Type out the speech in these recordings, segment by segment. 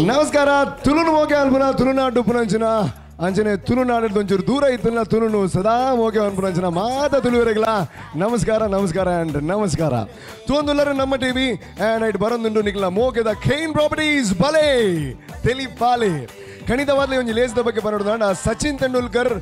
ನಮಸ್ಕಾರ. ತುಳುನು ಮೋಕೆ ಅನ್ಪುನ ತುಳುನಾಡು ಪುನಂಚಿನ ಅಂಚನೆ ತುಳುನಾಡು ಒಂಚೂರು ದೂರ ಇತ್ತಲ್ಲ ತುಳುನು ಸದಾ ಮೋಕೆ ಅನ್ಪುನಂಚಿನ ಮಾತ ತುಳುವರೆಗಳ ನಮಸ್ಕಾರ ನಮಸ್ಕಾರ ಆ್ಯಂಡ್ ನಮಸ್ಕಾರ. ತೂಂದುಲ್ಲರ ನಮ್ಮ ಟಿವಿ ಆ್ಯಂಡ್ ಐಟ್ ಬರೊಂದುಂಡು ನಿಕ್ಲ ಮೋಕೆದ ಖೈನ್ ಪ್ರಾಪರ್ಟೀಸ್ ಬಲೆ ತೆಲಿಪಾಲೆ. ಖಂಡಿತವಾಗ್ಲೂ ಒಂಜಿ ಲೇಸ್ದ ಬಗ್ಗೆ ಬರೋದಾಂಡ ಸಚಿನ್ ತೆಂಡೂಲ್ಕರ್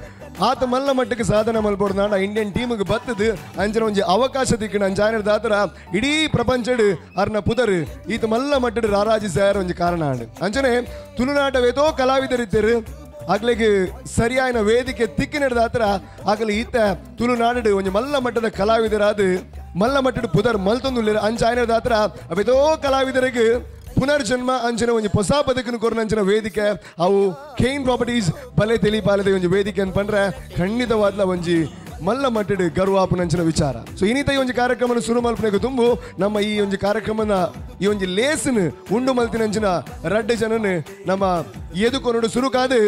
ಆತ ಮಲ್ಲ ಮಟ್ಟಕ್ಕೆ ಸಾಧನೆ ಮಲ್ಪೊಡ್ದಾಂಡ ಇಂಡಿಯನ್ ಟೀಮ್ಗೆ ಬತ್ತದು ಅಂಚನೆ ಒಂಜಿ ಅವಕಾಶ ತಿಕ್ಕಣ ಅಂಚಾನ ದಾತರ ಇಡೀ ಪ್ರಪಂಚಡ್ ಅರ್ನ ಪುದರ್ ಈತ ಮಲ್ಲ ಮಟ್ಟಡ್ ರಾರಾಜಿ ಸೇರ ಒಂಜಿ ಕಾರಣ ಆಂಡ್. ಅಂಚನೆ ತುಳುನಾಟವೇತೋ ಕಲಾವಿದರಿದ್ದರು ಆಗ್ಲಿಗೆ ಸರಿಯಾದ ವೇದಿಕೆ ತಿಕ್ಕಿನದಾತರ ಆಗಲಿ ಈತ ತುಳುನಾಡು ಒಂಜಿ ಮಲ್ಲ ಮಟ್ಟದ ಕಲಾವಿದರಾದ ಮಲ್ಲ ಮಟ್ಟದ ಪುದರ್ ಮಲ್ತೊಂದುಲ್ಲೆರ್. ಅಂಚಾಯನ ದಾತರ ಅವೇತೋ ಕಲಾವಿದರಿಗೆ ಪುನರ್ಜನ್ಮ ಅಂಚನೆ ಒಂಜಿ ಹೊಸ ಬದುಕಿನ ಕೊರನಂಚಿನ ವೇದಿಕೆ ಅವು ಖೈನ್ ಪ್ರಾಪರ್ಟೀಸ್ ಬಲೆ ತಿಳಿಪಾಲದ ಒಂಜಿ ವೇದಿಕೆ ಅಂತ ಪಂಡ್ರೆ ಖಂಡಿತವಾದ್ಲ ಒಂಜಿ ಮಲ್ಲ ಮಟ್ಟಡ್ ಗರ್ವಾಪುನಂಚಿನ ವಿಚಾರ. ಸೊ ಇನ್ನಿತ ಈ ಒಂಜಿ ಕಾರ್ಯಕ್ರಮನ ಸುರು ಮಲ್ಪನೆಗೆ ತುಂಬು ನಮ್ಮ ಈ ಒಂಜಿ ಕಾರ್ಯಕ್ರಮನ ಈ ಒಂಜಿ ಲೇಸನ್ ಉಂಡು ಮಲ್ತಿನಂಚಿನ ರಡ್ಡೆ ಜನನ್ ನಮ್ಮ ಎದುಕೊನಡು ಸುರುಕಾದು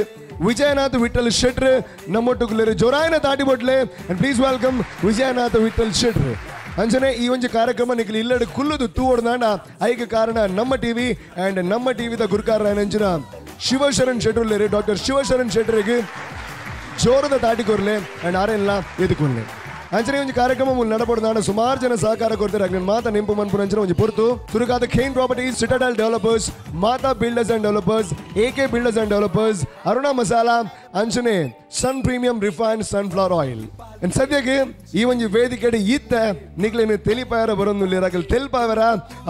ವಿಜಯನಾಥ್ ವಿಠಲ್ ಶೆಟ್ರ್ ನಮ್ಮೊಟ್ಟುಗುಲೇರು ಜೋರಾಯನ ತಾಟಿ ಬೊಟ್ಲೆ and please welcome Vijayanath Vittal ಶೆಟ್ರ್. ಅಂಚನೆ ಈ ಒಂಜಿ ಕಾರ್ಯಕ್ರಮ ನಿಕ್ಲು ಇಲ್ಲಡು ಕುಲ್ಲುದು ತೂವೊಡ್ದಾಂಡ ಐಕ ಕಾರಣ ನಮ್ಮ ಟಿವಿ ಆ್ಯಂಡ್ ನಮ್ಮ ಟಿವಿದ ಗುರುಕಾರ ಶಿವಶರಣ್ ಶೆಟ್ರುಲ್ಲೇರು ಡಾಕ್ಟರ್ ಶಿವಶರಣ್ ಶೆಟ್ರಿಗೆ ಜೋರದ ತಾಟಿ ಕೊರ್ಲೆ ಆ್ಯಂಡ್ ಆರೆಲ್ಲ ಎದುಕೊಲ್ಲೆ. ಅಂಚನೆ ಒಂಜಿ ಕಾರ್ಯಕ್ರಮ ಮೂಲ ನಡಪೊಡ್ದಾಂಡ ಸುಮಾರು ಜನ ಸಹಕಾರ ಕೊಡ್ತಾರೆ. ಅಗ್ನ ಮಾತಾ ನೆಂಪು ಮನ್ಪುನಂಚಿನ ಒಂಜಿ ಪೊರ್ತು ಸುರುಕಾದ Khain properties, citadel developers, Mata builders and developers, A K builders and developers, Aruna masala ಅಂಚನೆ Sun premium refined sunflower oil. And ಸದ್ಯಕ್ಕೆ ಈ ಒಂಜಿ ವೇದಿಕೆ ಈತ್ತ ನಿಕ್ಲೇನು ತೆಲಿಪಾಯರ ಬರೊಂದುಲ್ಲೇರಾಗಲ್ ತೆಲ್ಪಾವರ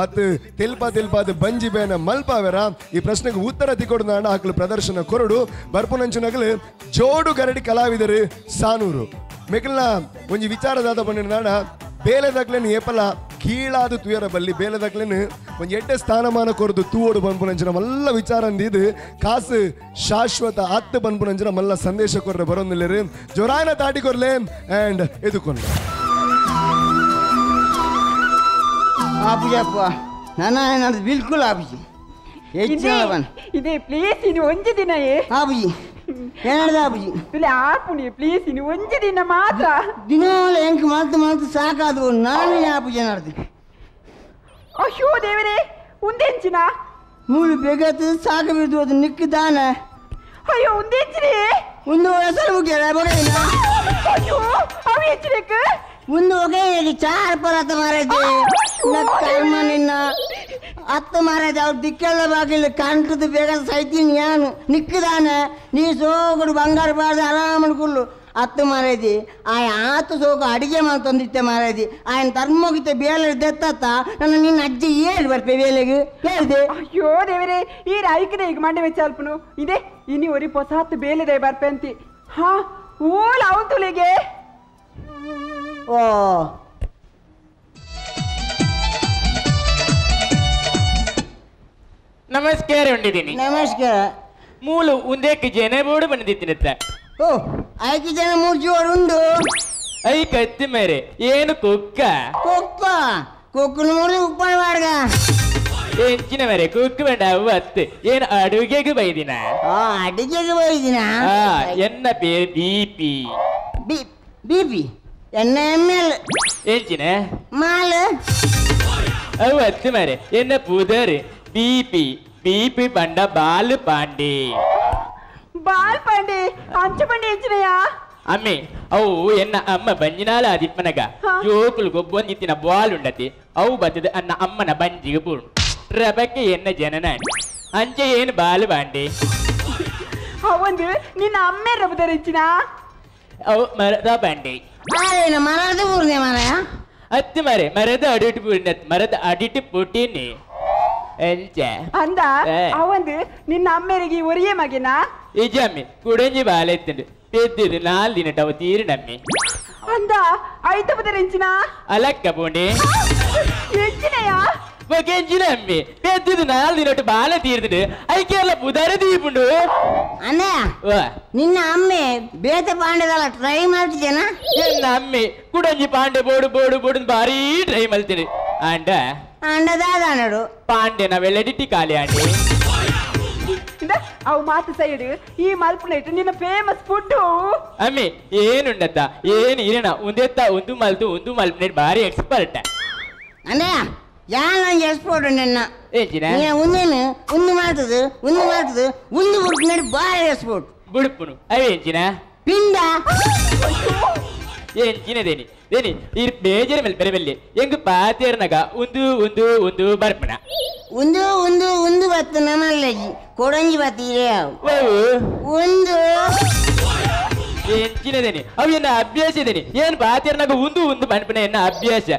ಅತ್ ತೆಲ್ಪಾ ತೆಲ್ಪಾದ ಬಂಜಿ ಬೇನ ಮಲ್ಪಾವರ ಈ ಪ್ರಶ್ನೆಗೆ ಉತ್ತರ ತಿಕೊಡ್ದಾಂಡ ಹಾಕಲು ಪ್ರದರ್ಶನ ಕೊರಡು ಬರ್ಪುನಂಚಿನಗಲು ಜೋಡು ಗರಡಿ ಕಲಾವಿದರು ಸಾನೂರು ಮೆಕಲ್ನ ಒಂಜಿ ವಿಚಾರದಾದ ಬಂದಿದ್ದಾಣ ಬೇಲೆದಾಕ್ಲೇನು ಏಪಲ ಕೀಳಾದ ತುಯರ ಬಲ್ಲಿ ಬೇಲೆದಾಕ್ಲೇನು ಒಂಜಿ ಎಡ್ಡೆ ಸ್ಥಾನಮಾನ ಕೊರದು ತೂವೋಡು ಬನ್ಪುನಂಚಿನ ಮಲ್ಲ ವಿಚಾರ ಅಂದಿದ್ದು ಕಾಸು ಶಾಶ್ವತ ಅತ್ತು ಬನ್ಪುನಂಚಿನ ಮಲ್ಲ ಸಂದೇಶ ಕೊರ್ರೆ ಬರೋದಿಲ್ಲರು ಜೋರಾಯನ ತಾಟಿ ಕೊರ್ಲೆ ಆ್ಯಂಡ್ ಎದುಕೊಂಡೆ. ಆಪುಜಪ್ಪ ನಾನು ಬಿಲ್ಕುಲ್ ಆಪುಜಿ ಇದೇ ಪ್ಲೀಸ್ ಇನ್ನು ಒಂಜಿ ದಿನ ಆಪುಜಿ ಏನಾಡ್ದ ಆಪುಜಿ ಇಲ್ಲ ಆಪುಣಿ ಪ್ಲೀಸ್ ಇನ್ನು ಒಂಜಿ ದಿನ ಮಾತ್ರ ದಿನಾಲ ಎಂಕ್ ಮಲ್ತು ಮಲ್ತು ಸಾಕಾದು ನಾನು ಆಪುಜಿ ಏನಾಡ್ದು. ಅಯ್ಯೋ ದೇವರೇ ಉಂದೆಂಚಿನ ಮೂಲು ಬೇಗತ್ತು ಸಾಕು ಬಿಡ್ದು ಅದು ನಿಕ್ಕಿದಾನ. ಅಯ್ಯೋ ಉಂದೆಂಚಿನಿ ಒಂದು ಹೆಸರು ಮುಗಿಯಲ್ಲ ಬರೋದಿಲ್ಲ. ಅಯ್ಯೋ ಅವು ಹೆಚ್ಚಿನಕ್ಕೆ ಒಂದು ಒಗೆ ಚಾರ್ ಪರಾತ ಮಾರೈತಿ ಕರ್ಮ ನಿನ್ನ ಹತ್ತು ಮಾರಾಯ್ತು ಅವ್ರು ದಿಕ್ಕೆಲ್ಲ ಬಾಗಿಲ್ಲ ಕಂಟದ ಬೇಗ ಸೈತೀನಿ ನಾನು ನಿಕ್ಕದಾನ ನೀ ಸೋಗುಡು ಬಂಗಾರ ಬಾರ್ದು ಆರಾಮ ಕುಲ್ಲು ಹತ್ತು ಮಾರೈತಿ ಆಯ ಆತು ಸೋಕು ಅಡಿಗೆ ಮಾಡ್ತಂದಿತ್ತೆ ಮಾರಾಯ್ತಿ ಆಯನ ಧರ್ಮೋಗಿತ್ತೆ ಬೇಲೆ ದೆತ್ತ ನನ್ನ ನಿನ್ನ ಅಜ್ಜಿ ಏಳು ಬರ್ಪೆ ಬೇಲೆಗೆ ಹೇಳ್ದೆ. ಅಯ್ಯೋ ದೇವರೇ ಈ ರೈಕನೆ ಈಗ ಮಂಡೆ ವೆಚ್ಚಾಲ್ಪನು ಇದೇ ಇನಿ ಒರಿ ಹೊಸ ಬೇಲೆದೆ ಬರ್ಪೆ ಅಂತಿ ಹಾ ಓಲ್ ಅವನ್ ತುಳಿಗೆ. ಓ ನಮಸ್ಕಾರ ಹೊಂದಿದ್ದೀನಿ. ನಮಸ್ಕಾರ. ಮೂಲು ಒಂದೇಕ್ ಜನ ಬೋರ್ಡ್ ಬಂದಿತ್ತಿನತ್ತ. ಓ ಐದು ಜನ ಮೂರು ಜೋರು ಉಂಡು I ಕತ್ತಿ ಮೇರೆ ಏನು ಕುಕ್ಕ ಕುಕ್ಕ ಕುಕ್ಕನ ಮೂರು ಉಪ್ಪನ ಬಾಡ್ಗ ಎಂಚಿನ ಮೇರೆ ಕುಕ್ಕ ಬೇಡ ಅವು ಅತ್ತು ಏನು ಅಡುಗೆಗೆ ಬೈದಿನ. ಅಡುಗೆಗೆ ಬೈದಿನ. ಎನ್ನ പേര് B P B B P ಎನ್ನ ಎಮ್ ಎಲ್ ಎಂಚಿನ ಮಾಲ್ ಅವು ಅತ್ತು ಮೇರೆ ಎನ್ನ ಪುದರ್ ಬಿ ಪಿ ಬಿ ಪಿ ಬಂಡ ಬಾಲ್ ಪಾಂಡೆ ಬಾಲ್ ಪಾಂಡೆ ಅಂಚು ಬಂಡೆ ಎಂಚಿನಯಾ ಅಮ್ಮೆ ಅವು ಎನ್ನ ಅಮ್ಮ ಬಂಜಿನಾಲ ಅದಿಪ್ಪನಗ ಜೋಕುಲು ಗೊಬ್ಬೊಂದಿತ್ತಿನ ಬಾಲ್ ಉಂಡತಿ ಅವು ಬತ್ತದ ಅನ್ನ ಅಮ್ಮನ ಬಂಜಿಗೆ ಪೂರ್ಣ ರಬಕ್ಕೆ ಎನ್ನ ಜನನ ಅಂಚೆ ಏನು ಬಾಲ್ ಬಾಂಡೆ ಅವಂದು ನಿನ್ನ ಅಮ್ಮೆ ರಬದರ್ ಎಂಚಿನ ಅವು ಮರದ ಬಾಂಡೆ ಮರದ ಪೂರ್ಣೆ ಮಾರಾಯ ಅತ್ತು ಮರೆ ಮರದ ಅಡಿಟ್ಟು ಪೂರ್ಣ ಮರದ ಅಡಿಟ್ಟು ಪುಟ್ಟಿನಿ ಅಂದ ಅವಂದು ನಿನ್ನ ಅಮ್ಮೆರಿಗೆ ಒರಿಯೇ ಮಗಿನ ಇಜಮ್ಮಿ ಕುಡಂಜಿ ಬಾಲೆತ್ತುಂಡು ಪೆದ್ದಿದು ನಾಲ್ ದಿನ ಟವ ತೀರಿನಮ್ಮಿ ಅಂದ ಐತ ಬದರೆಂಚಿನ ಅಲಕ್ಕ ಪೋಂಡೆ ಎಂಚಿನಯ ಬಗೆಂಜಿನ ಅಮ್ಮಿ ಪೆದ್ದಿದು ನಾಲ್ ದಿನ ಬಾಲ ತೀರ್ದುಂಡು ಐಕೆಲ್ಲ ಬುದಾರ ದೀಪುಂಡು ಅಣ್ಣ ನಿನ್ನ ಅಮ್ಮೆ ಬೇತೆ ಪಾಂಡೆದಲ್ಲ ಟ್ರೈ ಮಾಡ್ತಿದ್ದೇನಾ. ಎನ್ನ ಅಮ್ಮೆ ಕುಡಂಜಿ ಪಾಂಡೆ ಬೋಡು ಬೋಡು ಬೋಡು ಭಾರೀ ಟ್ರೈ ಮಲ್ತೀನಿ ಅಂಡ ಅಂಡ ದಾದ ಅನ್ನಡು ಪಾಂಡೆನ ವೆಲ್ಲಡಿಟ್ಟಿ ಖಾಲಿ ಆಂಡೆ. ಇಂದ ಅವು ಮಾತು ಸೈಡ್ ಈ ಮಲ್ಪುನೈಟ್ ನಿನ್ನ ಫೇಮಸ್ ಫುಡ್ ಅಮ್ಮಿ ಏನುಂಡತ್ತ ಏನು ಇರಣ ಒಂದೆತ್ತ ಒಂದು ಮಲ್ತು ಒಂದು ಮಲ್ಪುನೈಟ್ ಭಾರಿ ಎಕ್ಸ್ಪರ್ಟ್ ಅಂದ್ರೆ ಯಾನ್ ಎಕ್ಸ್ಪರ್ಟ್ ನಿನ್ನ ಏಜಿನ ನೀ ಒಂದೇನು ಒಂದು ಮಾಡ್ತದೆ ಒಂದು ಮಾಡ್ತದೆ ಒಂದು ಬುಡ್ಪಿನೈಟ್ ಭಾರಿ ಎಕ್ಸ್ಪರ್ಟ್ ಬುಡುಪುನು ಅವೇಂಚಿನ ಪಿಂಡ ಏನ್ಚಿನ ದೇನಿ ದೇನಿ ಈ ಬೇಜಾರ ಮೇಲೆ ಬೆರೆ ಬೆಲ್ಲಿ ಹೆಂಗ್ ಪಾತೇರ್ನಾಗ ಒಂದು ಒಂದು ಒಂದು ಬರ್ಪಣ ಒಂದು ಒಂದು ಒಂದು ಬತ್ತು ನಮ್ಮಲ್ಲಜ್ಜಿ ಕೊಡಂಜಿ ಬತ್ತೀರೇ ಒಂದು ಎಂಚಿನ ದೇನಿ ಅವು ಎನ್ನ ಅಭ್ಯಾಸ ದೇನಿ ಏನ್ ಪಾತೇರ್ನಾಗ ಒಂದು ಒಂದು ಬನ್ಪಣ ಎನ್ನ ಅಭ್ಯಾಸ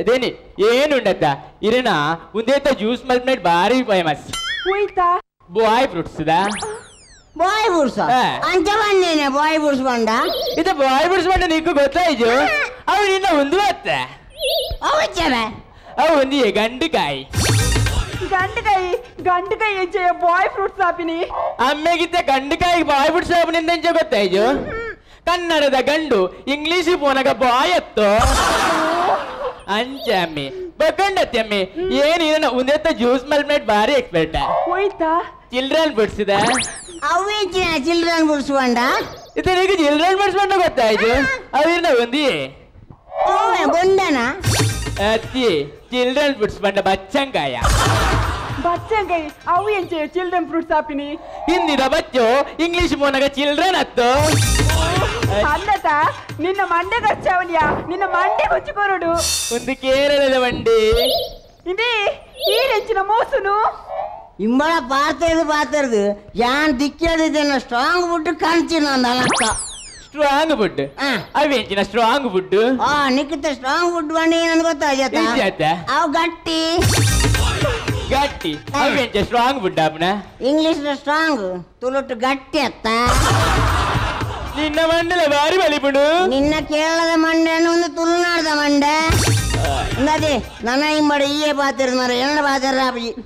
ದೇನಿ ಏನುಂಡತ್ತ ಇರಣ ಒಂದೇತ ಜ್ಯೂಸ್ ಮಲ್ಪನೈಟ್ ಭಾರಿ ಫೇಮಸ್ ಹೋಯ್ತಾ ಬಾಯ್ ಫ್ರೂಟ್ಸ್ ದಾ ಬಾಯ್ ಬುಡ್ಸ ಅಂಚ ಬಂದೇನೆ ಬಾಯ್ ಬುಡ್ಸ್ ಬಂಡ ಇದು ಬಾಯ್ ಬುಡ್ಸ್ ಬಂಡ ನಿಕ್ಕು ಗೊತ್ತಾಯ್ತು ಅವು ನಿನ್ನ ಒಂದು ಬತ್ತ ಅವಚ್ಚವೆ ಅವು ಒಂದು ಗಂಡುಕಾಯಿ ಗಂಡುಕಾಯಿ ಗಂಡುಕಾಯಿ ಎಂಚೆಯ ಬಾಯ್ ಫ್ರೂಟ್ಸ್ ಆಪಿನಿ ಅಮ್ಮೆಗಿದ್ದ ಗಂಡುಕಾಯಿ ಬಾಯ್ ಫ್ರೂಟ್ಸ್ ಆಪಿನಿ ಎಂಚ ಗೊತ್ತಾಯ್ತು ಕನ್ನಡದ ಗಂಡು ಇಂಗ್ಲಿಷ್ ಪೋನಗ ಬಾಯ್ ಅತ್ತೋ ಅಂಚ ಅಮ್ಮಿ ಬಕ್ಕಂಡತ್ತಿ ಅಮ್ಮಿ ಏನು ಇದನ್ನ ಒಂದೆತ್ತ ಜ್ಯೂಸ್ ಮಲ್ಮೇಟ್ ಭಾರಿ ಎಕ್ಸ್ಪರ್ಟ್ ಹೋಯ್ತಾ ಚಿಲ್ಡ್ರನ್ ಬಿಡ್ಸಿದ ಅವೇಚಿನ ಚಿಲ್ಡ್ರನ್ ಬುಡ್ಸ್ ಬಂಡ ಇದು ನಿಮಗೆ ಚಿಲ್ಡ್ರನ್ ಬಿಡ್ಸ್ ಬಂಡ ಗೊತ್ತಾಯ್ತು ಅವಿರ್ನ ಒಂದಿ ಬೊಂಡನ ಅತ್ತಿ ಚಿಲ್ಡ್ರನ್ ಫ್ರೂಟ್ಸ್ ಬಂಡ ಬಚ್ಚಂಕಾಯ ಬಚ್ಚಂಕಾಯಿ ಅವು ಎಂಚೆ children fruits ಆಪಿನಿ ಹಿಂದಿದ Bachchu English ಮೋನಗ children ಅತ್ತು ಅಂದತ ನಿನ್ನ ಮಂಡೆ ಖರ್ಚಾವನಿಯ ನಿನ್ನ ಮಂಡೆ ಕೊಚ್ಚುಕೊರಡು ಒಂದು ಕೇರಳದ ಮಂಡಿ ಇದೇ ಈ ರೆಂಚಿನ ಮೋಸುನು ಇಂಬಳ ಪಾತೇದು ಪಾತೇದು ಯಾನ್ ದಿಕ್ಕೇದಿದ್ದೇನೆ ಸ್ಟ್ರಾಂಗ್ ಫುಡ್ ಕಾಣ್ತೀನಿ ಅಂದ ಸ್ಟ್ರಾಂಗ್ ಫುಡ್ ಅವೇಂಚಿನ ಸ್ಟ್ರಾಂಗ್ ಫುಡ್ ಆ ನಿಕ್ಕಿತ ಸ್ಟ್ರಾಂಗ್ ಫುಡ್ ಬಂಡಿ ಏನಂತ ಗೊತ್ತಾಯ್ತ ಅವು ಗಟ್ಟಿ ಗಟ್ಟಿ ಅವೇಂಚ ಸ್ಟ್ರಾಂಗ್ ಫುಡ್ ಆಪ್ನ ಇಂಗ್ಲಿಷ್ ಸ್ಟ್ರಾಂಗ್ ತುಳುಟು ಗಟ್ಟಿ ಅತ್ತ ನಿನ್ನ ಮಂಡಲ ಬಾರಿ ಬಲಿಪುಡು ನಿನ್ನ ಕೇರಳದ ಮಂಡೆ ಒಂದು ತುಳುನಾಡದ ಮಂಡೆ ಅದೇ ನನ್ನ ಇಂಬಡ ಈಯೇ ಪಾತಿರ ಮರ ಎನ್ನ ಪಾತಿರ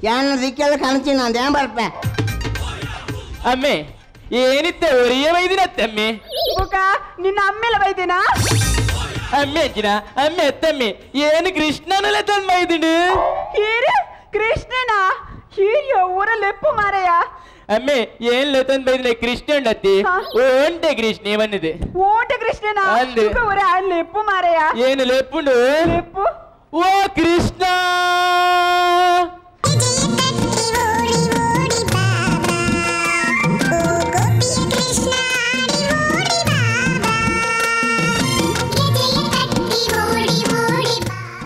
ಯಾನ ದಿಕ್ಕೆಲ್ಲ ಕಾಣ್ತೀನಿ ನಾನು ಏನ್ ಬರ್ಪೆ ಅಮ್ಮೆ ಏನಿತ್ತ ಒರಿಯ ಬೈದಿನತ್ತಮ್ಮೆ ಬುಕ ನಿನ್ನ ಅಮ್ಮೆಲ ಬೈದಿನಾ ಅಮ್ಮೆ ಅಂಚಿನ ಅಮ್ಮೆ ಅತ್ತಮ್ಮೆ ಏನು ಕೃಷ್ಣನಲ್ಲ ತಂದು ಬೈದಿಡು ಹೀರೆ ಕೃಷ್ಣನ ಹೀರಿಯ ಊರಲ್ಲಿ ಎಪ್ಪು ಮಾರಯ್ಯ ಅಮ್ಮೆ ಏನ್ ತಂದು ಬೈದಿನ ಕೃಷ್ಣ ಉಂಡತ್ತಿ ಓಂಟೆ ಕೃಷ್ಣ ಬಂದಿದೆ ಓಂಟೆ ಕೃಷ್ಣನ ಊರ ಲೆಪ್ಪು ಮಾರಯ್ಯ ಏನು ಲೆಪ್ಪುಂಡು ಲೆಪ್ಪು ಓ ಕೃಷ್ಣ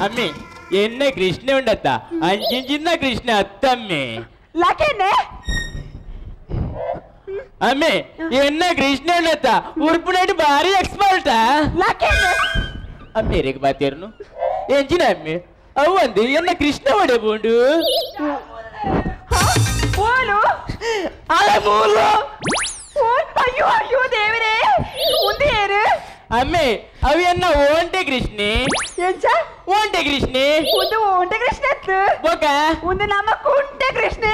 ಅಮ್ಮಿ ಎನ್ನೆ ಕೃಷ್ಣ ಉಂಡತ್ತ ಅಂಚಿಂಚಿನ ಕೃಷ್ಣ ಅತ್ತಮ್ಮೆ ಲಕೆನೆ ಅಮ್ಮೆ ಎನ್ನ ಕೃಷ್ಣ ಉಂಡತ್ತ ಉರ್ಪುನೈಟ್ ಭಾರಿ ಎಕ್ಸ್ಪರ್ಟ್ ಲಕೆನೆ ಅಮ್ಮೆ ರೇಗ ಬಾತೇರ್ನು ಎಂಚಿನ ಅಮ್ಮೆ ಅವು ಅಂದು ಎನ್ನ ಕೃಷ್ಣ ಒಡೆ ಬೋಂಡು ಓಲು ಅಲೆ ಮೂಲು ಅಯ್ಯೋ ಅಯ್ಯೋ ದೇವರೇ ಮುಂದೆ ಅಮ್ಮೆ ಅವಿ ಎನ್ನ ಓಂಟೆ ಕೃಷ್ಣೆ ಎಂಚ ಓಂಟೆ ಕೃಷ್ಣೆ ಒಂದು ಓಂಟೆ ಕೃಷ್ಣ ಬೊಕ ಒಂದು ನಮ್ಮ ಕುಂಟೆ ಕೃಷ್ಣೆ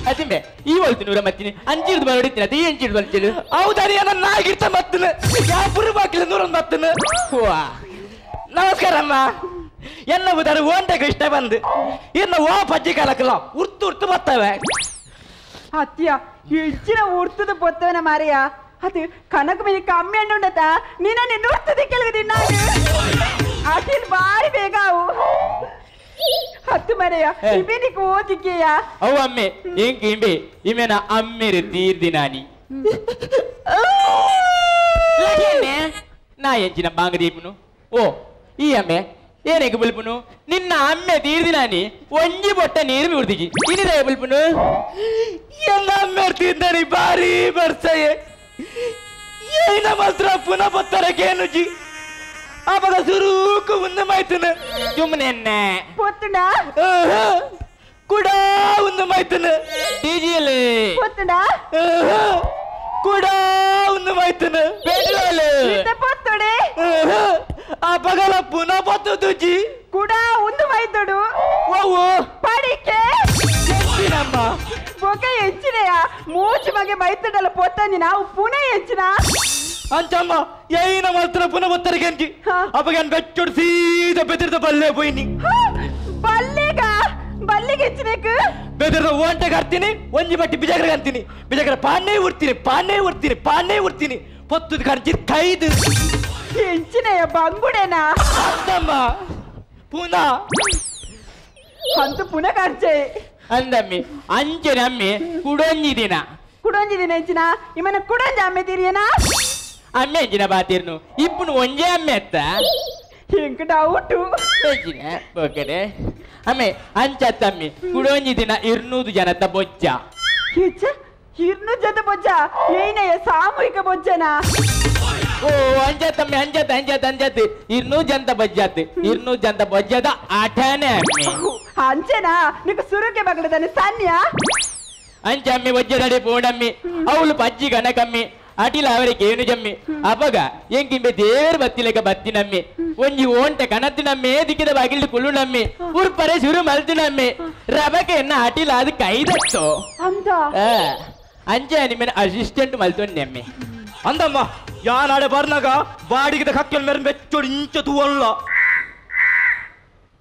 ಅದಿಂಬೆ ಈ ಒಳ್ತು ನೂರ ಮತ್ತಿನಿ ಅಂಚಿಡ್ದು ಬರಡಿತ್ತಿನ ಅದೇ ಅಂಚಿಡ್ದು ಬಲ್ಚಲು ಹೌದರಿ ನನ್ನ ನಾಗಿರ್ತ ಮತ್ತನ ಯಾವ ಪುರು ಬಾಕಿಲ ನೂರ ಮತ್ತನ ನಮಸ್ಕಾರ ಅಮ್ಮ ಎನ್ನ ಬುದಾರು ಓಂಟೆ ಕೃಷ್ಣ ಬಂದು ಇನ್ನು ಓ ಪಜ್ಜಿ ಕಾಲಕ್ಕಲ್ಲ ಉರ್ತು ಉರ್ತು ಬರ್ತವೆ ಅತ್ತಿಯ ಹೆಚ್ಚಿನ ಉರ್ತದ ಬೊತ್ತವನ ಮಾರಿಯ ಅದು ಕನಕ ಮೇಲೆ ಕಮ್ಮಿ ಹಣ್ಣುಂಡತ ನೀನ ನಿನ್ನ ಉರ್ತದೆ ಕೆಲವು ನಾನು ಅಟಿಲ್ ಬಾರಿ ಬೇಗ ಅವು ಹತ್ತು ಮರೆಯ ಇಬೇನಿಗೆ ಓದಿಕೆಯ ಅವು ಅಮ್ಮೆ ಎಂಕ್ ಇಂಬೆ ಇಮೇನ ಅಮ್ಮೆರು ತೀರ್ದಿನಾನಿ ನಾ ಎಂಚಿನ ಬಾಂಗದೀಪನು ಓ ಈ ಅಮ್ಮೆ ಏನೇಕ ಬುಲ್ಪುನು ನಿನ್ನ ಅಮ್ಮೆ ತೀರ್ದಿನಾನಿ ಒಂಜಿ ಬೊಟ್ಟ ನೀರು ಬಿಡ್ದಿಜಿ ಇನಿದ ಬುಲ್ಪುನು ಎಲ್ಲ ಅಮ್ಮೆ ತೀರ್ದಾನಿ ಬಾರಿ ಬರ್ಸಯೆ ಏನ ಮಾತ್ರ ಪುನಃ ಬತ್ತರಕೇನುಜಿ ಅವಾಗ ಸುರೂಕು ಮುಂದೆ ಮಾಯ್ತನ ಸುಮ್ಮನೆ ಪೊತ್ತುಂಡ ಕೂಡ ಒಂದು ಮಾಯ್ತನ ಡೀಸೆಲ್ ಪೊತ್ತುಂಡ ಕೂಡ ಒಂದು ಮಾಯ್ತನ ಪೆಟ್ರೋಲ್ ಪೊತ್ತುಡೆ ಆ ಪಗಲ ಪುನಃ ಪೊತ್ತುಜಿ ಕೂಡ ಒಂದು ಮಾಯ್ತಡು ಓ ಪಡಿಕೆ ಎಂಚಿನಮ್ಮ ಬೊಕ ಎಂಚಿನೆಯ ಮೂಚು ಮಗೆ ಮೈತಡಲ ಪೊತ್ತಂದಿ ನಾವು ಪುನಃ ಎಂಚಿನ ಅಂಚಮ್ಮ ಏನ ಮಾತ್ರ ಪುನಃ ಬತ್ತರಿಗೆ ಅಂಚಿ ಅಪ್ಪಗೆ ಬೆಚ್ಚೊಡು ಸೀದಾ ಬೆದರಿದ ಬಲ್ಲೆ ಪೋಯಿನಿ ಬಲ್ಲೆಗ ಬಲ್ಲಿಗೆ ಹೆಚ್ಚಿನೇಕು ಬೆದರ ಓಂಟೆಗೆ ಹರ್ತೀನಿ ಒಂಜಿ ಬಟ್ಟಿ ಬಿಜಗರ ಅಂತೀನಿ ಬಿಜಗರ ಪಾನೇ ಉರ್ತೀನಿ ಪಾನೇ ಉರ್ತೀನಿ ಪಾನೇ ಉರ್ತೀನಿ ಪೊತ್ತದ ಖರ್ಚಿ ಕೈದು ಹೆಂಚಿನೆಯ ಬಂಗುಡೆನಾ ಅಂತಮ್ಮ ಪುನಃ ಅಂತೂ ಪುನಃ ಖರ್ಚೆ ಅಂದಮ್ಮಿ ಅಂಚೆ ನಮ್ಮಿ ಕುಡೊಂಜಿ ದಿನ ಕುಡೊಂಜಿ ದಿನ ಹೆಂಚಿನ ಇಮ್ಮನ ಕುಡೊಂಜಿ ಅಮ್ಮೆ ತೀರಿಯನಾ ಅಮ್ಮೆ ಹೆಂಚಿನ ಬಾತಿರ್ನು ಇಪ್ಪುನು ಒಂಜೆ ಅಮ್ಮೆ ಅತ್ತ ಎಂಕ್ ಡೌಟು ಹೆಂಚಿನ ಬೋಕಡೆ ಅಮ್ಮೆ ಅಂಚತ್ತಮ್ಮಿ ಕುಡೊಂಜಿ ದಿನ 200 ಜನತ ಬೊಜ್ಜ ಹೆಚ್ಚ 200 ಜನ ಬೊಜ್ಜ ಏನೆಯ ಸಾಮೂಹಿಕ ಬೊಜ್ಜನಾ ಓ ಅಂಜತ್ತಮ್ಮಿ ಅಂಜತ್ ಅಂಜತ್ ಅಂಜತ್ 200 ಜನತ ಬೊಜ್ಜಾತ್ 200 ಜನತ ಬೊಜ್ಜದ ಆಟನೇ ಅಮ್ಮಿ ಅಂಚೆನಾ ನಿಕ್ ಸುರುಕೆ ಬಗಲದಾನೆ ಸನ್ಯ ಅಂಚೆ ಅಮ್ಮಿ ಬೊಜ್ಜದಡಿ ಪೋಡಮ್ಮಿ ಅವಳು ಪಜ್ಜಿ ಗಣಕಮ್ಮಿ ಅಟಿಲ ಅವರಿಗೆ ಏನು ಜಮ್ಮಿ ಅಪಗ ಎಂಕಿಂಬೆ ದೇವರು ಬತ್ತಿಲೆಕ ಬತ್ತಿನಮ್ಮಿ ಒಂಜಿ ಓಂಟೆ ಕಣತ್ತಿನಮ್ಮೆ ದಿಕ್ಕಿದ ಬಾಗಿಲು ಕುಳ್ಳು ನಮ್ಮಿ ಉರ್ಪರೆ ಶುರು ಮಲ್ತಿನಮ್ಮಿ ರಬಕೆ ಎನ್ನ ಅಟಿಲ ಅದು ಕೈದತ್ತೋ ಅಂತ ಅಂಚೆ ನಿಮ್ಮನ್ನ ಅಸಿಸ್ಟೆಂಟ್ ಮಲ್ತೊನ್ನೆ ಅಮ್ಮಿ ಅಂದಮ್ಮ ಯಾನಾಡೆ ಬರ್ನಾಗ ಬಾಡಿಗೆದ ಕಕ್ಕಲ್ ಮೇರೆ ಮೆಚ್ಚೋಡು ಇಂಚ ತೂವಲ್ಲ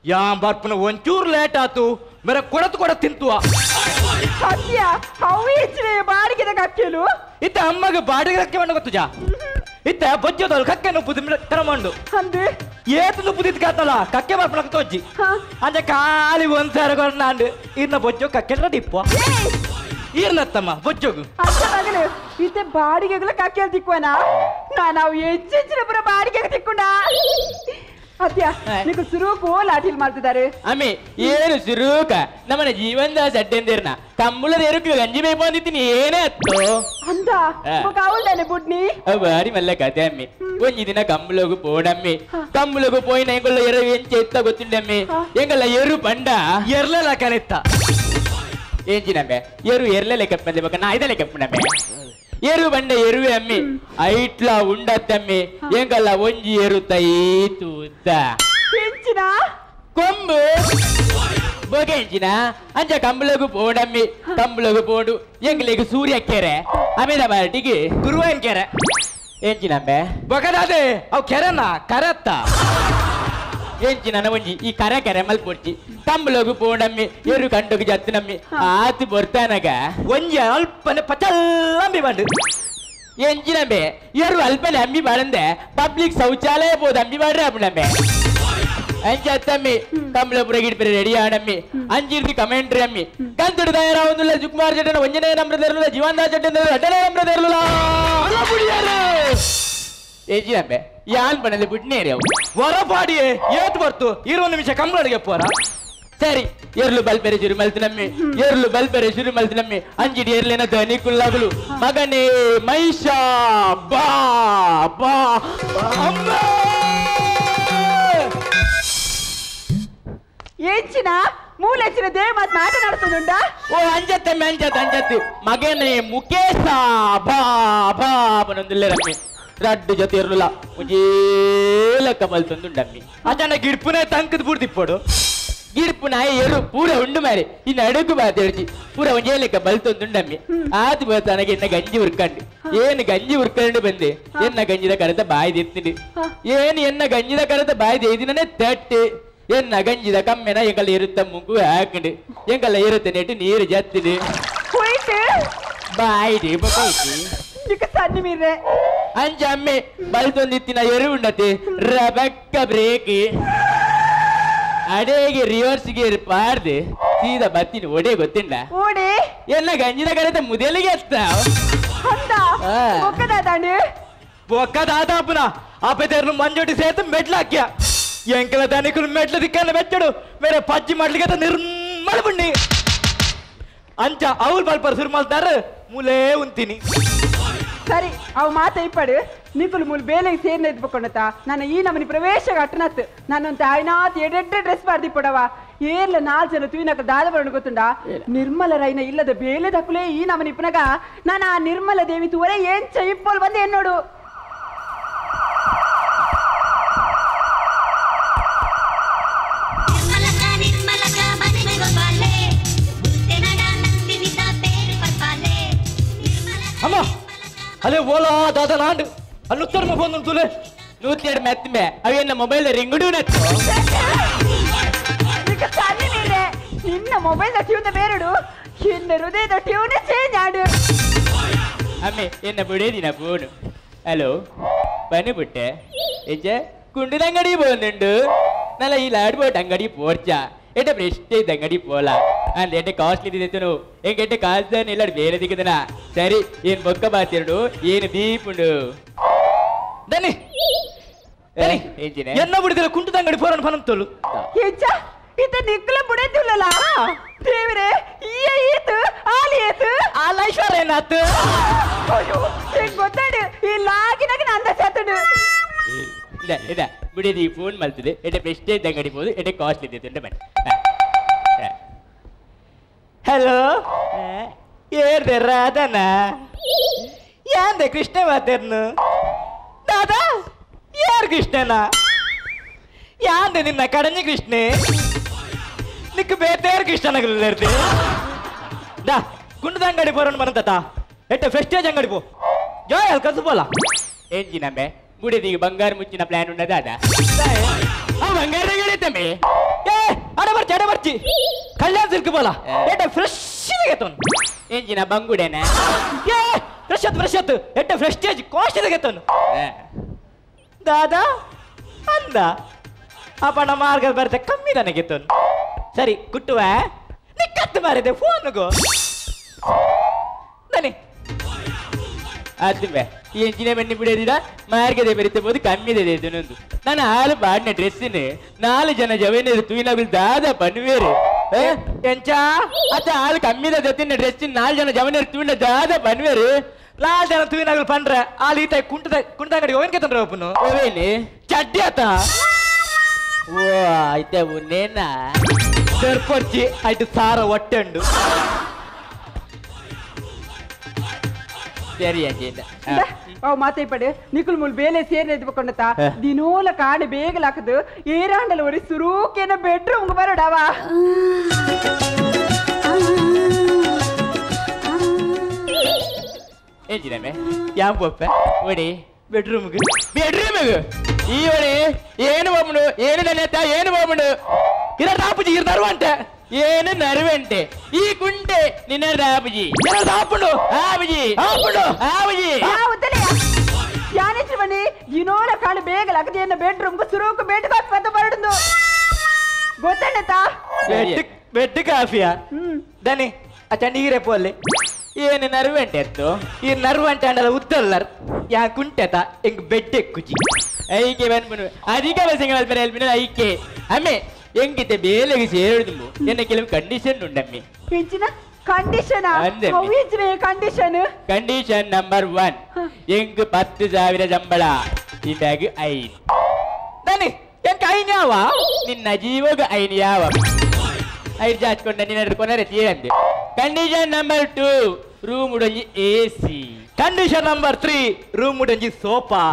ಯಾನ್ ಬರ್ಪನ ಒಂಚೂರು ಲೇಟ್ ಆತು ಮೇರೆ ಕೊಡತು ಕೊಡ ತಿಂತುವ ಸತ್ಯ ಅವು ಹೆಚ್ಚಿನ ಬಾಡಿಗೆದ ಕಕ್ಕಲು ಇತ್ತ ಅಮ್ಮಗ ಬಾಡಿಗೆ ಕಕ್ಕೆ ಮಂಡು ಗೊತ್ತುಜಾ ಇತ್ತ ಬೊಜ್ಜದಳು ಕಕ್ಕೆ ನುಪ್ಪುದು ತರಮಂಡು ಅಂದು ಏತು ನುಪ್ಪುದಿತ್ತು ಕಾತಲ್ಲ ಕಕ್ಕೆ ಬರ್ಪನ ತೋಜಿ ಅಂಚೆ ಖಾಲಿ ಒಂದ್ಸಾರ ಕೊಡ್ನಾಂಡು ಇರ್ನ ಬೊಜ್ಜೋ ಕಕ್ಕೆ ಡಿಪ್ಪ ಈರ್ನತ್ತಮ್ಮ ಬೊಜ್ಜೋಗು ಅತ್ತ ಮಗನು ಇತ್ತೆ ಬಾಡಿಗೆಗಳ ಕಕ್ಕೆ ತಿಕ್ಕುವನಾ ನಾನು ಹೆಚ್ಚೆಚ್ಚಿನ ಪುರ ಬಾಡಿಗೆಗೆ ತಿಕ್ಕೊಂಡ ಅತ್ಯ ನಿಕ್ ಸುರುಕು ಲಾಠಿಲ್ ಮಾಡ್ತಿದ್ದಾರೆ ಅಮ್ಮಿ ಏನು ಸುರೂಕ ನಮ್ಮನ ಜೀವನದ ಸಡ್ಡೆಂದಿರ್ನ ಕಂಬುಳದ ಎರುಕು ಗಂಜಿ ಬೇಪಂದಿತ್ತೀನಿ ಏನೇ ಅತ್ತೋ ಅಂತ ಅವಳ್ದಾನೆ ಬುಡ್ನಿ ಬಾರಿ ಮಲ್ಲ ಕತೆ ಅಮ್ಮಿ ಒಂಜಿ ದಿನ ಕಂಬುಳಗು ಪೋಡಮ್ಮಿ ಕಂಬುಳಗು ಪೋಯಿನ ಎಂಗೊಲ್ಲ ಎರು ಎಂಚೆ ಎತ್ತ ಗೊತ್ತುಂಡಮ್ಮಿ ಎಂಗಲ್ಲ ಎರು ಪಂಡ ಎರ್ಲೆಲ್ಲ ಕನೆತ್ತ ఏంచినమ్మే ఎరు ఎర్లే లెక్కప్పంది ఒక నాయిద లెక్కప్పునమ్మే ఎరు బండ ఎరువే అమ్మి ఐట్లా ఉండత్తమ్మి ఎంగల్ల ಒಂಜಿ ఎరుతై తూత ఎంచినా కొంబు బొగెంచిన అంచ కంబులకు పోడమ్మి కంబులకు పోడు ఎంగలేకు సూర్య ಕೆರೆ ಆಮೇಲೆ ಬಾಟಿಗೆ ಗುರುವಾಯನ್ ಕೆರೆ ಎಂಚಿನಮ್ಮೆ ಬೊಗದಾದೆ ಅವು ಕೆರೆನ ಕರತ್ತ ಎಂಚಿನ ಒಂಜಿ ಈ ಕರ ಕೆರೆ ಮಲ್ಪೊಡ್ಚಿ ಕಂಬುಲಗು ಪೋಡಮ್ಮಿ ಎರು ಕಂಡಗು ಜತ್ತಿನಮ್ಮಿ ಆತಿ ಬೊರ್ತಾನಗ ಒಂಜಿ ಅಲ್ಪನೆ ಪಚಲ್ಲಂಬಿ ಬಂಡು ಎಂಚಿನಂಬೆ ಎರು ಅಲ್ಪನೆ ಅಂಬಿ ಬಾಳಂದೆ ಪಬ್ಲಿಕ್ ಶೌಚಾಲಯ ಪೋದು ಅಂಬಿ ಬಾಡ್ರೆ ಅಪ್ಪನಂಬೆ ಅಂಚತ್ತಮ್ಮಿ ಕಂಬಳಪುರ ಗಿಡ್ಪೆರೆ ರೆಡಿ ಆಡಮ್ಮಿ ಅಂಚಿರ್ದು ಕಮೆಂಟ್ರಿ ಅಮ್ಮಿ ಕಂತುಡು ತಯಾರಾവുಂದುಲ್ಲ ಸುಕುಮಾರ್ ಚಟ್ಟನ ಒಂಜನೇ ನಂಬ್ರದಿರಲಿಲ್ಲ ಜೀವನ್ದಾಸ್ ಚಟ್ಟನ ಎರಡನೇ ನಂಬ್ರದಿರಲಿಲ್ಲ ಎಂಚಿನಂಬೆ ಯಾನ್ ಪಣಲೆ ಬುಡ್ನೇರಿ ಅವು ವರಪಾಡಿಯೇ ಏತ್ ಬರ್ತು 20 ನಿಮಿಷ ಕಂಬಳಗೆ ಪೋರ ಸರಿ ಎರ್ಲು ಬಲ್ಪೆರೆ ಶುರು ಮಲ್ತಿನಮ್ಮಿ ಎರ್ಲು ಬಲ್ಪೆರೆ ಶುರು ಮಲ್ತಿನಮ್ಮಿ ಅಂಜಿಡಿ ಎರ್ಲೇನ ಧನಿ ಕುಲ್ಲಾಗಲು ಮಗನೇ ಮೈಷಾ ಬಾ ಬಾ ಅಮ್ಮ ಎಂಚಿನ ಮೂಲೆಚ್ಚಿನ ದೇವ ಮಾತು ಮಾತನಾಡ್ತದುಂಡ ಓ ಅಂಜತ್ತಮ್ಮಿ ಅಂಜತ್ ಅಂಜತ್ತು ಮಗನೇ ಮುಕೇಶ ಬಾ ಬಾ ಬನೊಂದಿಲ್ಲ ರಮ್ಮಿ ರಡ್ಡು ಜೊತೆ ಇರಲಿಲ್ಲ ಒಂಜೇ ಲೆಕ್ಕ ಮಲ್ತೊಂದುಂಡಮ್ಮಿ ಅಜನ ಗಿಡ್ಪುನೇ ತಂಕದ ಪೂರ್ತಿಪ್ಪಡು ಗಿಡ್ಪು ನಾಯಿ ಎರು ಪೂರ ಉಂಡು ಮಾರಿ ಇನ್ನು ಅಡುಗು ಬಾತೇಳ್ಚಿ ಪೂರ ಒಂಜೇ ಲೆಕ್ಕ ಬಲ್ತೊಂದುಂಡಮ್ಮಿ ಆತು ಬರ್ತನಗೆ ಎನ್ನ ಗಂಜಿ ಉರ್ಕಂಡು ಏನು ಗಂಜಿ ಉರ್ಕಂಡು ಬಂದೆ ಎನ್ನ ಗಂಜಿದ ಕರೆತ ಬಾಯಿ ದೆತ್ತಿಂಡು ಏನು ಎನ್ನ ಗಂಜಿದ ಕರೆತ ಬಾಯಿ ದೇದಿನೇ ತಟ್ಟಿ ಎನ್ನ ಗಂಜಿದ ಕಮ್ಮೆನ ಎಂಗಲ್ಲ ಎರುತ್ತ ಮುಂಗು ಹಾಕಂಡು ಎಂಗಲ್ಲ ಎರುತ್ತ ನೆಟ್ಟು ನೀರು ಜತ್ತಿಡು ಬಾಯಿ ಬೊಕೈತಿ ಸಣ್ಣ ಮೀರೆ ಅಂಚ ಅಮ್ಮೆ ಬಲ್ತೊಂದಿತ್ತಿನ ಎರುವುಂಡತೆ ರಬಕ್ಕ ಬ್ರೇಕ್ ಅಡೇಗೆ ರಿವರ್ಸ್ ಗೇರ್ ಪಾರ್ದೆ ಸೀದಾ ಬತ್ತಿನ ಒಡೆ ಗೊತ್ತಿಲ್ಲ ಓಡೆ ಎಲ್ಲ ಗಂಜಿನ ಕರೆತ ಮುದಲಿಗೆ ಅತ್ತ ಅಂದ ಒಕ್ಕದಾದಾಂಡು ಒಕ್ಕದಾದಾಪುನ ಆಪೆತೇರ್ನು ಮಂಜೋಟಿ ಸೇತು ಮೆಟ್ಲಾಕ್ಯ ಎಂಕಲ ದನಿಕುಲು ಮೆಟ್ಲು ದಿಕ್ಕನ್ನ ಬೆಚ್ಚಡು ಮೇರೆ ಪಜ್ಜಿ ಮಾಡ್ಲಿಕ್ಕೆ ನಿರ್ಮಲ ಬುಣ್ಣಿ ಅಂಚ ಅವ್ರು ಬಲ್ಪರ್ ಸುರು ಮಲ್ತಾರ ಮುಲೇ ಉಂತೀನಿ ಸರಿ ಅವು ಮಾತ ಇಪ್ಪಡು ನಿಕುಲು ಮೂಲು ಬೇಲೆಗೆ ಸೇರ್ನ ಇದ್ಬಕೊಂಡತ ನಾನು ಈ ನಮನಿ ಪ್ರವೇಶ ಅಟ್ಟನತ್ ನಾನೊಂದು ತಾಯ್ನಾತ್ ಎಡೆಡ್ಡೆ ಡ್ರೆಸ್ ಮಾಡ್ದಿಪ್ಪಡವ ಏರ್ಲ 4 ಜನ ತೂಯಿನಕ ದಾದ ಬರಣ ಗೊತ್ತುಂಡ ನಿರ್ಮಲ ರೈನ ಇಲ್ಲದ ಬೇಲೆ ದಕ್ಕುಲೇ ಈ ನಮನಿ ಇಪ್ಪನಗ ನಾನು ಆ ನಿರ್ಮಲ ದೇವಿ ತೂವರೆ ಏನ್ ಚೈಪೋಲ್ ಬಂದು ಏನ್ ನೋಡು ಅಮ್ಮ ಅಲ್ಲೇ ಓಲಾ ದಾದ ನಾಂಡು ಅಲ್ಲಿ ಉತ್ತರ ಫೋನ್ ತುಲೆ 102 ಮೆತ್ತ ಮೇ ಅವೇನ ಮೊಬೈಲ್ ರಿಂಗುಡು ನತ್ತು ನಿನ್ನ ಮೊಬೈಲ್ ಟ್ಯೂನ್ ಬೇರಡು ಎನ್ನ ಹೃದಯದ ಟ್ಯೂನ್ ಚೇಂಜ್ ಆಡು ಅಮ್ಮೆ ಎನ್ನ ಬುಡೇದಿನ ಫೋನು ಹಲೋ ಬನ್ನಿ ಬಿಟ್ಟೆ ಎಂಚೆ ಕುಂಡಿನ ಅಂಗಡಿ ಬಂದುಂಡು ನಲ್ಲ ಈ ಲಾಡ್ ಬೋಟ್ ಅಂಗಡಿ ಪೋರ್ಚಾ ಎಟ ಪ್ರೆಸ್ಟೇಜ್ ಅಂಗಡಿ ಪೋಲ ಅಂದ್ ಎಟೆ ಕಾಸ್ಟ್ಲಿ ಇದ್ದಿತ್ತು ಎಂಗೆ ಎಟೆ ಕಾಸ್ದಾನ ಇಲ್ಲ ಬೇರೆ ದಿಕ್ಕದನ ಸರಿ ಏನು ಬೊಕ್ಕ ಬಾತಿರುಡು ಏನು ದೀಪುಂಡು ದನಿ ದನಿ ಎನ್ನ ಬುಡಿದಿರ ಕುಂಟದ ಅಂಗಡಿ ಪೋರನ್ ಪನಂತೋಲು ಎಂಚ ಇತ ನಿಕ್ಕಲ ಬುಡೆದುಲ್ಲಲ ದೇವರೇ ಈ ಈತು ಆಲಿ ಏತು ಆಲ ಐಶ್ವರ್ಯನಾತ್ ಅಯ್ಯೋ ಎಂಗ್ ಗೊತ್ತಾಡು ಈ ಲಾಗಿನಗ ನಂದ ಸತ್ತಡು ಇಲ್ಲ ಇಲ್ಲ ಬಿಡಿದಿ ಫೋನ್ ಮಲ್ತದೆ ಎಟೆ ಪ್ರೆಸ್ಟೇಜ್ ಅಂಗಡಿ ಬೋದು ಎಟೆ ಕಾಸ್ಟ್ಲಿ ಇದ್ದಿತ್ತು ಬನ್ನಿ ಹಲೋ ಏರ್ದೆ ರಾಧನ ಯಾಂದೆ ಕೃಷ್ಣ ಮಾತೇರ್ನು ದಾದಾ ಯಾರು ಕೃಷ್ಣನ ಯಾಂದೆ ನಿನ್ನ ಕಡಂಜಿ ಕೃಷ್ಣೆ ನಿಕ್ ಬೇತೇರು ಕೃಷ್ಣನಗಲಿರ್ದೆ ದಾ ಕುಂಡದ ಅಂಗಡಿ ಬೋರನ್ ಬರಂತ ಎಟ್ಟೆ ಪ್ರೆಸ್ಟೇಜ್ ಅಂಗಡಿ ಪೋ ಜಾಯ್ ಅಲ್ಲಿ ಕಸು ಪೋಲ ಎಂಜಿನಮ್ಮೆ ಬುಡಿದಿಗೆ ಬಂಗಾರ ಮುಚ್ಚಿನ ಪ್ಲಾನ್ ಉಂಡದ ಅದ ಆ ಬಂಗಾರ ಅಂಗಡಿ ತಮ್ಮೆ ಏ ಅಡ ಬರ್ಚಿ ಕಲ್ಯಾಣ ಸಿಲ್ಕ್ ಬೋಲ ಎಟ್ಟೆ ಫ್ರೆಶ್ ತೆಗೆತೋನು ಎಂಜಿನ ಬಂಗುಡೆನ ಏ ಫ್ರೆಶ್ ಆತು ಫ್ರೆಶ್ ಆತು ಎಟ್ಟೆ ಪ್ರೆಸ್ಟೇಜ್ ಕಾಸ್ಟ್ ತೆಗೆತೋನು ದಾದಾ ಅಂದ ಅಪ್ಪಣ ಮಾರ್ಗ ಬರ್ತೆ ಕಮ್ಮಿ ನನಗೆ ತೋನು ಸರಿ ಕುಟ್ಟುವ ನಿಕ್ಕತ್ತು ಮಾರಿದೆ ಫೋನ್ಗೋ ದನಿ ಅದು ಈ ಎಂಜಿನ ಬನ್ನಿ ಬಿಡೋದಿಲ್ಲ ಮಾರ್ಗದ ಬರುತ್ತೆ ಬೋದು ಕಮ್ಮಿದೆ ಇದನ್ನೊಂದು ನಾನು ಹಾಲು ಬಾಡಿನ ಡ್ರೆಸ್ಸಿನ ನಾಲು ಜನ ಜವನ ತೂಯಿನಾಗಲು ದಾದ ಪನ್ವೇರು ಎಂಚ ಅತ್ತ ಹಾಲು ಕಮ್ಮಿದ ಜೊತೆ ಡ್ರೆಸ್ಸಿನ ನಾಲು ಜನ ಜವನ ತೂಯಿನ ದಾದ ಪನ್ವೇರು ನಾಲ್ ಜನ ತೂಯಿನಾಗಲು ಪಂಡ್ರೆ ಆಲ್ ಈತ ಕುಂಟದ ಕುಂಟದ ಅಂಗಡಿ ಓವನ್ ಕೇತನ್ರ ಒಪ್ಪನು ಓವೇನೆ ಚಡ್ಡಿ ಆತ ಓ ಆಯ್ತಾ ಉನ್ನೇನಾ ದರ್ಪರ್ಚಿ ಆಯ್ತು ಸಾರ ಹೊಟ್ಟೆಂಡು ಸರಿ ಅಜ್ಜಿಂದ ಅವ್ ಮಾತೈಪಡು ನಿಕುಲ್ ಮುಲ್ ಬೇಲೆ ಸೇರ್ನೆ ಎದ್ಬಕೊಂಡತ ದಿನೋಲ ಕಾಣೆ ಬೇಗಲಾಕದು ಏರಾಂಡಲ ಒರಿ ಸುರೂಕೇನ ಬೆಡ್ರೂಮ್ ಬರೋಡವ ಎಂಜಿನಮ್ಮೆ ಯಾಂ ಪೊಪ್ಪೆ ಒಡಿ ಬೆಡ್ರೂಮ್ಗೆ ಬೆಡ್ರೂಮ್ಗೆ ಈ ಒಡಿ ಏನು ಬಾಬುಂಡು ಏನು ನೆನೆತ ಏನು ಬಾಬುಂಡು ಇರ ರಾಪುಜಿ ಇರ ನರುವಂಟೆ ಏನು ನರುವಂಟೆ ಈ ಕುಂಟೆ ನಿನ್ನ ರಾಪುಜಿ ಇರ ರಾಪುಂಡು ಆಬುಜಿ ಆಪುಂಡು ಆಬುಜಿ ಯಾನೇಚ್ ಬನ್ನಿ ದಿನೋಲ ಕಾಣೆ ಬೇಗಲಾಕದು ಏನ ಬೆಡ್ರೂಮ್ಗೆ ಸುರೂಕು ಬೆಡ್ ಕಾಫಿ ಬತ್ತ ಬರಡುಂದು ಗೊತ್ತಣ್ಣತಾ ಬೆಡ್ ಕಾಫಿಯಾ ದನಿ ಅಚ್ಚ ನೀರೇ ಪೋಲೆ ಏನು ನರುವಂಟೆ ಅತ್ತು ಈ ನರುವಂಟೆ ಅಂಡಲ ಉತ್ತಲ್ಲರ್ ಯಾ ಕುಂಟೆತ ಎಂಗ್ ಬೆಡ್ ಎಕ್ಕುಜಿ ಐಕೆ ಬಂದ್ಬಿಡು ಅಧಿಕ ಬಸ್ಸಿಂಗ್ ಮಲ್ಪರೆ ಐಕೆ ಅಮ್ಮೆ ಎಂಗಿತೆ ಬೇಲೆಗೆ ಸೇರುದು ಎನ್ನ ಕೆಲವು ಕಂಡೀಷನ್ ಉಂಡಮ್ಮಿ ಎಂಚಿನ ಕಂಡೀಷನ್ ಕಂಡೀಷನ್ ಕಂಡೀಷನ್ ನಂಬರ್ 1 ಎಂಗ್ 10,000 ಸಂಬಳ ಈ ಬ್ಯಾಗ್ 5 ದನಿ ಎಂಕ್ ಐನ್ ಯಾವ ನಿನ್ನ ಜೀವಗ ಐನ್ ಯಾವ ಐದು ಜಾಚ್ಕೊಂಡ ನಿನ್ನ ಕೊನರೆ ತೀರಂದೆ ಕಂಡೀಷನ್ ನಂಬರ್ 2 ರೂಮ್ ಉಡಂಜಿ ಎಸಿ ಕಂಡೀಷನ್ ನಂಬರ್ 3 ರೂಮ್ ಉಡಂಜಿ ಸೋಫಾ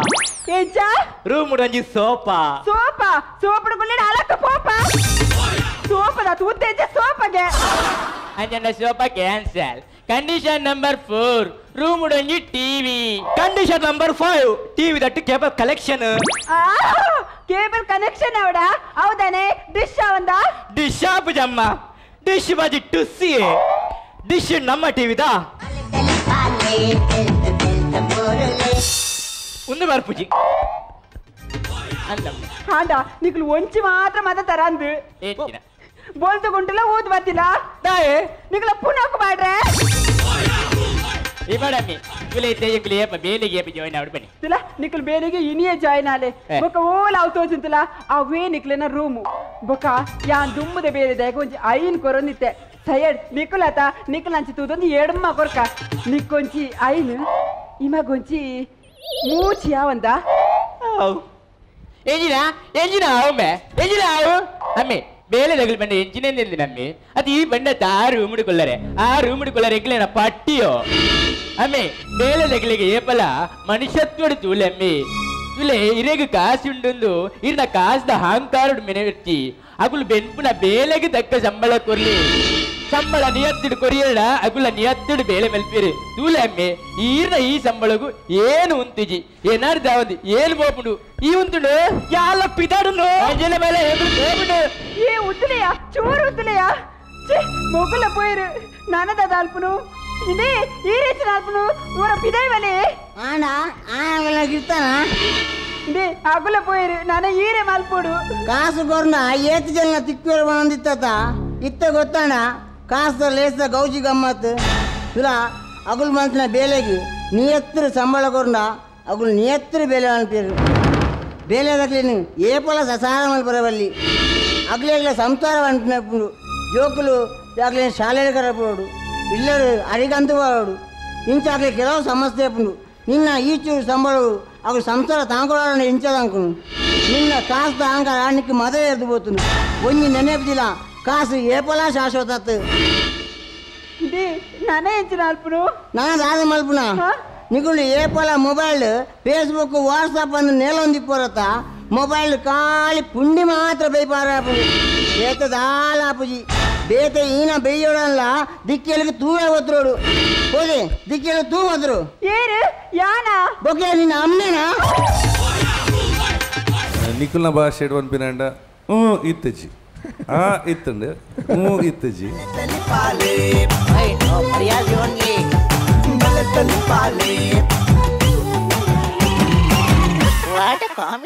ರೂಮ್ ಉಡಂಜಿ ಸೋಫಾ ಸೋಫಾ ಸೋಪಡ ಗುಳ್ಳಿ ಅಲಕ್ಕ ಪೋಪ ಸೋಫದ ತೂತೇಜ ಸೋಫಗೆ ಅಂಜನ sofa cancel condition number 4 room ಉಡಂಜಿ TV condition number 5 TV that cable collection cable connection ಅವಡ ಹೌದಾನೆ ಡಿಶ್ ಅವಂದ ಡಿಶ್ ಆಪುಜಮ್ಮ ಡಿಶ್ ಬಾಜಿ ಟುಸ್ಸಿ ಡಿಶ್ ನಮ್ಮ ಟಿವಿದಾ ಒಂದು ಬರ್ಪುಜಿ ಹಾಂಡ ನಿಕ್ಲು ಒಂಚಿ ಮಾತ್ರ ಮತ ತರಂದು ಬೋಲ್ತು ಗುಂಟುಲ ಊದ್ ಬತ್ತಿಲ್ಲ ದಾಯೆ ನಿಕ್ಲ ಪುನಕ್ ಬಾಡ್ರೆ ಇಬಡಮ್ಮಿ ಕುಲೈತೆ ಎಂಕುಲು ಏಪ ಬೇಲೆಗೆ ಏಪ ಜಾಯಿನ್ ಆವಡು ಬನ್ನಿ ತುಲ ನಿಕ್ಲು ಬೇಲೆಗೆ ಇನಿಯೇ ಜಾಯಿನ್ ಆಲೆ ಬೊಕ ಓಲ್ ಅವು ತೋಚುಂತುಲ ಅವೇ ನಿಕ್ಲೆನ ರೂಮು ಬೊಕ ಯಾನ್ ದುಮ್ಮದ ಬೇಲೆ ದಾಯಕ ಒಂಜಿ ಐನ್ ಕೊರೊಂದಿತ್ತೆ ಸಯಡ್ ನಿಕುಲತ ನಿಕುಲಂಚಿ ತೂದೊಂದು ಎಡಮ್ಮ ಕೊರ್ಕ ನಿಕ್ಕೊಂಚಿ ಐನ್ ಇಮಗೊಂಚಿ ಮೂಚಿ ಯಾವಂದ ಎಂಜಿನ ಎಂಜಿನ ಆವು ಎಂಜಿನ ಆವು ಅಮ್ಮೆ ಬೇಲೆ ತಗಲು ಬಂಡ ಎಂಜಿನೇ ನಮ್ಮಿ ಅದು ಈ ಬಂಡ ಆ ರೂಮ್ ಕೊಲ್ಲರೆ ಆ ರೂಮ್ ಕೊಲ್ಲರೆ ಎಂಕ್ಲೇನ ಪಟ್ಟಿಯೋ ಅಮ್ಮೆ ಬೇಲೆ ತಗಲಿಗೆ ಏಪಲ ಮನುಷ್ಯತ್ವಡು ತೂಲೆ ಅಮ್ಮಿ ತುಲೆ ಇರೆಗ್ ಕಾಸು ಉಂಡೊಂದು ಇರ್ನ ಕಾಸ್ದ ಅಹಂಕಾರಡು ಮೆನೆರ್ಚಿ ಅಗುಲು ಬೆನ್ಪುನ ಬೇಲೆಗೆ ತಕ್ಕ ಸಂಬಳ ಕೊರ್ಲಿ ಸಂಬಳ ನಿಯತ್ತಿಡು ಕೊರಿಯಡ ಅಗುಲ ನಿಯತ್ತಿಡು ಬೇಲೆ ಮಲ್ಪಿರು ತೂಲೆ ಅಮ್ಮೆ ಈರ್ನ ಈ ಸಂಬಳಗು ಏನು ಉಂತಿಜಿ ಏನಾರು ದಾವಂದು ಏನು ಬೋಪುಂಡು ಈ ಉಂತುಂಡು ಯಾಲ ಪಿದಾಡುನು ಅಂಜಲ ಮೇಲೆ ಹೋಪುಂಡು ಏ ಉತ್ತಲೆಯ ಚೂರು ಉತ್ತಲೆಯ ಮೊಗುಲ ಪೋಯಿರು ನಾನದ ದಾಲ್ಪುನು ಇದೇ ಈ ರೀತಿ ದಾಲ್ಪುನು ಊರ ಪಿದೈವಲೆ ಆಂಡ ಆನಗಲ ಗಿರ್ತಾನ ಇದೇ ಅಗುಲ ಪೋಯಿರು ನಾನ ಈರೆ ಮಲ್ಪೋಡು ಕಾಸು ಕೊರ್ನ ಏತು ಜನ ತಿಕ್ಕುವರು ಬಂದಿತ್ತ ಇತ್ತ ಗೊತ್ತಾಣ ಕಾಸು ಲೇಸ ಗೌಜಿ ಗಮ್ಮತ್ ಇಲ್ಲ ಅಗುಲ್ ಮನ್ಸಿನ ಬೇಲೆಗೆ ನಿಯತ್ರ ಸಂಬಳ ಕೊರ್ನ ಅಗುಲ್ ನಿಯತ್ರ ಬೇಲೆ ಅನ್ಪೇರು ಬೇಲೆ ದಕ್ಲೇನು ಏಪಲ ಸಸಾರ ಮಲ್ಪರವಲ್ಲಿ ಅಗ್ಲೇಗ್ಲ ಸಂಸಾರ ಅಂಟಿನప్పుడు ಜೋಕುಲು ಆಗಲೇ ಶಾಲೆಗೆ ಕರಪೋಡು ಇಲ್ಲರು ಅರಿಗಂತು ಬಾಡು ಇಂಚಾಗ್ಲೇ ಕೆಲವು ಸಮಸ್ಯೆ ಅప్పుడు ನಿನ್ನ ಈಚೂರು ಸಂಬಳವು ಅವು ಸಂಸಾರ ತಾಂಕೊಳಾರನ್ನ ಇಂಚದಂಕುನು ನಿನ್ನ ಕಾಸು ತಾಂಕರ ನಿಕ್ಕು ಮದುವೆ ಎದ್ದು పోతుంది ಒಂಜಿ ನೆನೆಪಿದಿಲ್ಲ ಕಾಸು ಏಪಲ ಶಾಶ್ವತ ನಾನೇ ಎಂಚಿನ ಅಲ್ಪುನು ನಾನು ದಾದ ಮಲ್ಪುನ ನಿಗುಳು ಏಪಲ mobile Facebook WhatsApp ಅನ್ನು ನೇಲೊಂದಿಪ್ಪರತ್ತ ಮೊಬೈಲ್ ಖಾಲಿ ಪುಂಡಿ ಮಾತ್ರ ಬೈಪಾರ ಬೇತ ದಾಲಾಪುಜಿ ಬೇತ ಈನ ಬೇಯೋಡಲ್ಲ ದಿಕ್ಕೆಲಿಗೆ ತೂವೆ ಒತ್ತರೋಡು ಹೋದೆ ದಿಕ್ಕೆಲಿಗೆ ತೂ ಒತ್ತರು ಏರು ಯಾನ ಬೊಕ್ಕೆ ನಿನ್ನ ಅಮ್ಮನೇನಾ ನಿಖುಲ್ನ ಭಾಷೆ ಪನ್ಪಿನಂಡ ಹ್ಞೂ ಇತ್ತಜಿ ಆ ಇತ್ತಂಡು ಹ್ಞೂ ಇತ್ತಜಿ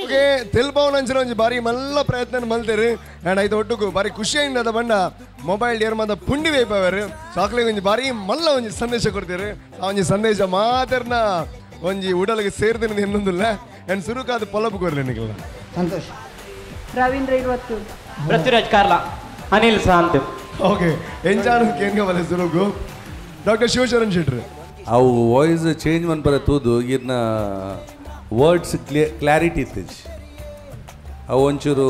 ಓಕೆ ತೆಲ್ಪಾವನ ಅಂಚಿನ ಒಂಜಿ ಬಾರಿ ಮಲ್ಲ ಪ್ರಯತ್ನ ಮಲ್ತೇರು ಆ್ಯಂಡ್ ಐತ ಒಟ್ಟುಗು ಬಾರಿ ಖುಷಿಯಿಂದ ಅದ ಬಣ್ಣ ಮೊಬೈಲ್ ಏರ್ ಮಾತ ಪುಂಡಿ ವೇಪವರು ಸಾಕ್ಲೆ ಒಂಜಿ ಬಾರಿ ಮಲ್ಲ ಒಂಜಿ ಸಂದೇಶ ಕೊಡ್ತೀರಿ ಆ ಒಂಜಿ ಸಂದೇಶ ಮಾತರ್ನ ಒಂಜಿ ಉಡಲಿಗೆ ಸೇರ್ದಿನ ಇನ್ನೊಂದಿಲ್ಲ ಆ್ಯಂಡ್ ಸುರುಕಾದ ಪೊಲಬು ಕೊರ್ಲಿ ನಿಖಿಲ್. ಸಂತೋಷ್ ರವೀಂದ್ರ ಇರುವತ್ತು ಪೃಥ್ವಿರಾಜ್ ಕಾರ್ಲಾ ಅನಿಲ್ ಸಾಂತ್. ಓಕೆ ಎಂಚಾನು ಕೇನ್ಗ ಬಲೆ ಸುರುಕು ಡಾಕ್ಟರ್ ಶಿವಶರಣ್ ಶೆಟ್ರು. ಅವು ವಾಯ್ಸ್ ಚೇಂಜ್ ಮನ್ಪರ ತೂದು ಇರ್ನ ವರ್ಡ್ಸ್ ಕ್ಲಾರಿಟಿ ಇತ್ತಜಿ ಅವು ಒಂಚೂರು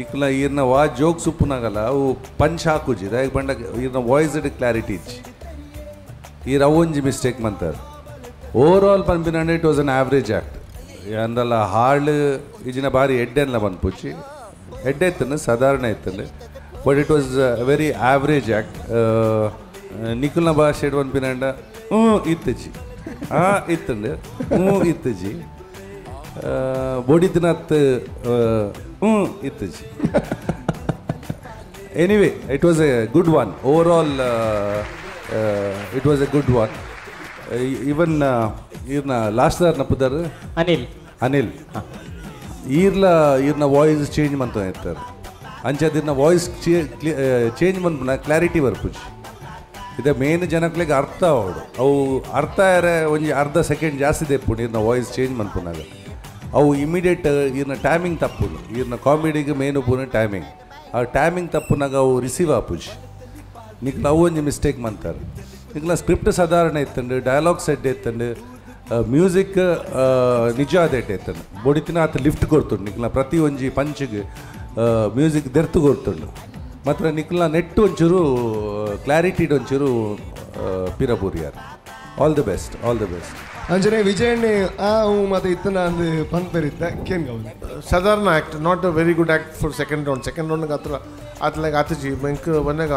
ಇಕ್ಲ ಈರ್ನ ವಾ ಜೋಕ್ಸ್ ಉಪ್ಪುನಾಗಲ್ಲ ಅವು ಪಂಚ್ ಹಾಕುಜಿ ದಾಯಕ್ ಬಂಡ ಈರ್ನ ವಾಯ್ಸ್ ಕ್ಲಾರಿಟಿ ಇಜ್ಜಿ ಈರ್ ಅವು ಒಂಜಿ ಮಿಸ್ಟೇಕ್ ಮಂತಾರೆ. ಓವರ್ ಆಲ್ ಪನ್ಪಿನಂಡ it was an average act ಅಂದಲ್ಲ ಹಾಳು ಇಜಿನ ಬಾರಿ ಎಡ್ಡೆನ್ಲ ಪನ್ಪುಚಿ ಎಡ್ಡೆ ಇತ್ತಂಡು ಸಾಧಾರಣ ಇತ್ತಂಡು but it was very average act. ನಿಖುಲ್ನ ಭಾಷೆ ಪನ್ಪಿನಂಡ ಹ್ಞೂ ಇತ್ತಜಿ ಆ ಇತ್ತಂಡು ಹ್ಞೂ ಇತ್ತಜಿ ಬೋಡಿದ್ನಾಥ್ ಹ್ಞೂ ಇತ್ತಜಿ. Anyway it was a good one overall it was a good one. Even ಈರ್ನ last ದಾರ್ನ ಪುದರ್ ಅನಿಲ್ ಅನಿಲ್ ಈರ್ಲ ಈರ್ನ ವಾಯ್ಸ್ ಚೇಂಜ್ ಮಂತ ಇರ್ತಾರೆ ಅಂಚದಿರ್ನ ವಾಯ್ಸ್ ಚೇಂಜ್ ಮನ್ಪುನ ಕ್ಲಾರಿಟಿ ಬರ್ಪುಜಿ. ಇದೆ ಮೇನ್ ಜನಕ್ಲೆಗ್ ಅರ್ಥ ಅವಡು ಅವು ಅರ್ಥ ಆರೆ ಒಂಜಿ ಅರ್ಧ ಸೆಕೆಂಡ್ ಜಾಸ್ತಿ ದೆಪ್ಪುಂಡು ಈರ್ನ ವಾಯ್ಸ್ ಚೇಂಜ್ ಮನ್ಪುನಾಗ ಅವು ಇಮಿಡಿಯೇಟ್ ಈರ್ನ ಟೈಮಿಂಗ್ ತಪ್ಪುಂಡು ಈರ್ನ ಕಾಮಿಡಿಗೆ ಮೇನ್ ಉಪ್ಪುನ ಟೈಮಿಂಗ್ ಆ ಟೈಮಿಂಗ್ ತಪ್ಪುನಾಗ ಅವು ರಿಸೀವ್ ಆಪುಜಿ. ನಿಕ್ಲ ಅವು ಒಂಜಿ ಮಿಸ್ಟೇಕ್ ಮಂತಾರೆ. ನಿಕ್ಲ ಸ್ಕ್ರಿಪ್ಟ್ ಸಾಧಾರಣ ಇತ್ತಂಡು ಡೈಲಾಗ್ಸ್ ಎಡ್ಡೆ ಇತ್ತಂಡು ಮ್ಯೂಸಿಕ್ ನಿಜ ಅದ ಎಡ್ಡೆ ಇತ್ತಂಡು ಬೊಡಿತಿನ ಆತ ಲಿಫ್ಟ್ ಕೊಡ್ತುಂಡು ನಿಕ್ಲ ಪ್ರತಿ ಒಂಜಿ ಪಂಚಿಗೆ ಮ್ಯೂಸಿಕ್ ದೆರ್ತು ಕೊಡ್ತುಂಡು ಮಾತ್ರ ನಿಕ್ಲ ನೆಟ್ ಒಂಚೂರು ಕ್ಲಾರಿಟಿ ಒಂಚೂರು ಪಿರಪೂರಿಯಾರ್. All the best all the best. ಅಂಜನೆ ವಿಜಯಣ್ಣೆ ಆ ಹೂ ಮತ್ತೆ ಇತ್ತನ ಅಂದು ಪನ್ಪೆರಿತ್ತ ಕೇನ್ ಗೌ ಸಾಧಾರಣ act not a very good act for second round. Second ರೌಂಡ್ಗೆ ಹತ್ರ ಆತಲಾಗ ಆತಜಿ ಮೆಂಕ್ ಬಂದಾಗ